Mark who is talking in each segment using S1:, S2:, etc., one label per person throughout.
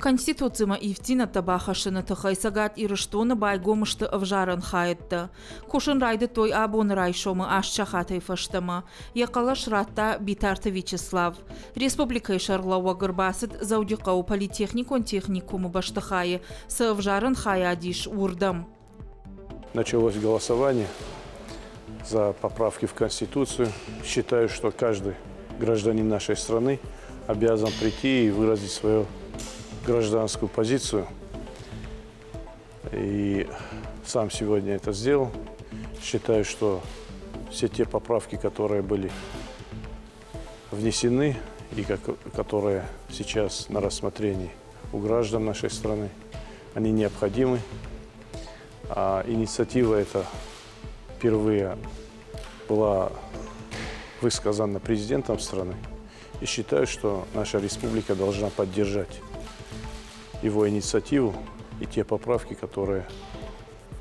S1: Конституцимӕ ивддзинӕдтӕ бахӕссыны тыххӕй Цӕгат Ирыстоны байгом сты ӕвзарӕн хайӕдтӕ. Кусын райдыдтой абоны райсомы аст сахатӕй фӕстӕмӕ. Йӕ хъӕлӕс радта Битарты Вячеслав. Республикӕйы сӕргълӕууӕг ӕрбацыд Дзӕуджыхъӕуы политехникон техникумы бӕстыхайы цы ӕвзарӕн хайад ис, уырдӕм.
S2: Началось голосование за поправки в Конституцию. Считаю, что каждый гражданин нашей страны обязан прийти и выразить свою гражданскую позицию. И сам сегодня это сделал. Считаю, что все те поправки, которые были внесены и как, которые сейчас на рассмотрении у граждан нашей страны, они необходимы. А инициатива эта впервые была высказана президентом страны. И считаю, что наша республика должна поддержать его инициативу и те поправки, которые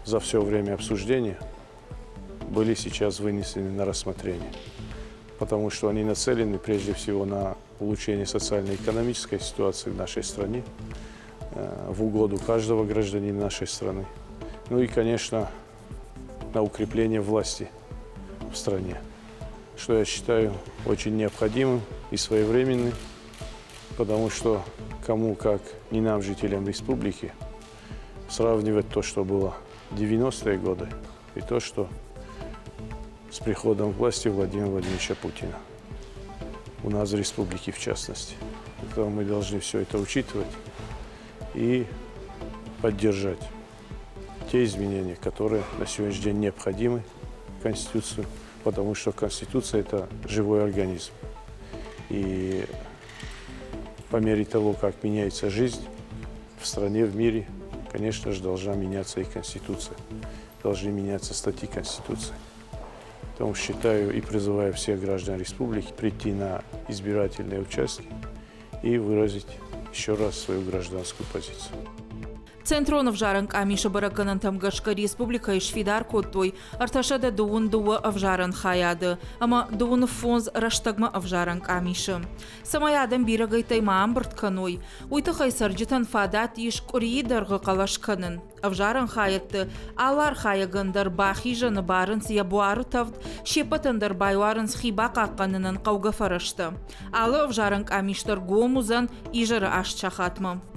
S2: за все время обсуждения были сейчас вынесены на рассмотрение. Потому что они нацелены прежде всего на улучшение социально-экономической ситуации в нашей стране, в угоду каждого гражданина нашей страны. Ну и, конечно, на укрепление власти в стране, что я считаю очень необходимым и своевременным, потому что кому как не нам, жителям республики, сравнивать то, что было в 90-е годы, и то, что с приходом к власти Владимира Владимировича Путина. У нас в республике в частности. Поэтому мы должны все это учитывать и поддержать те изменения, которые на сегодняшний день необходимы в Конституцию, потому что Конституция – это живой организм. И по мере того, как меняется жизнь в стране, в мире, конечно же, должна меняться и Конституция. Должны меняться статьи Конституции. Поэтому считаю и призываю всех граждан республики прийти на избирательные участки и выразить еще раз свою гражданскую позицию.
S1: Центрон ӕвзарӕн къамисы бӕрӕггӕнӕнтӕм гӕсгӕ республикӕйы сфидар кодтой 322 ӕвзарӕн хайады ӕмӕ 25 рӕстӕгмӕ ӕвзарӕн къамисы. Цӕмӕй адӕм бирӕгӕйттӕй ма ӕмбырд кӕной, уый тыххӕй цӕрджытӕн фадат ис къуырийы дӕргъы хъӕлӕс кӕнын. Ӕвзарӕн хайӕдты алы архайӕгӕн дӕр бахизӕны барынц йӕ буары тӕвд, се ппӕтӕн дӕр байуарынц хи бахъахъхъӕнынӕн хъӕугӕ фӕрӕзтӕ. Алы ӕвзарӕн къамис дӕр гом уыдзӕн изӕры аст сахатмӕ.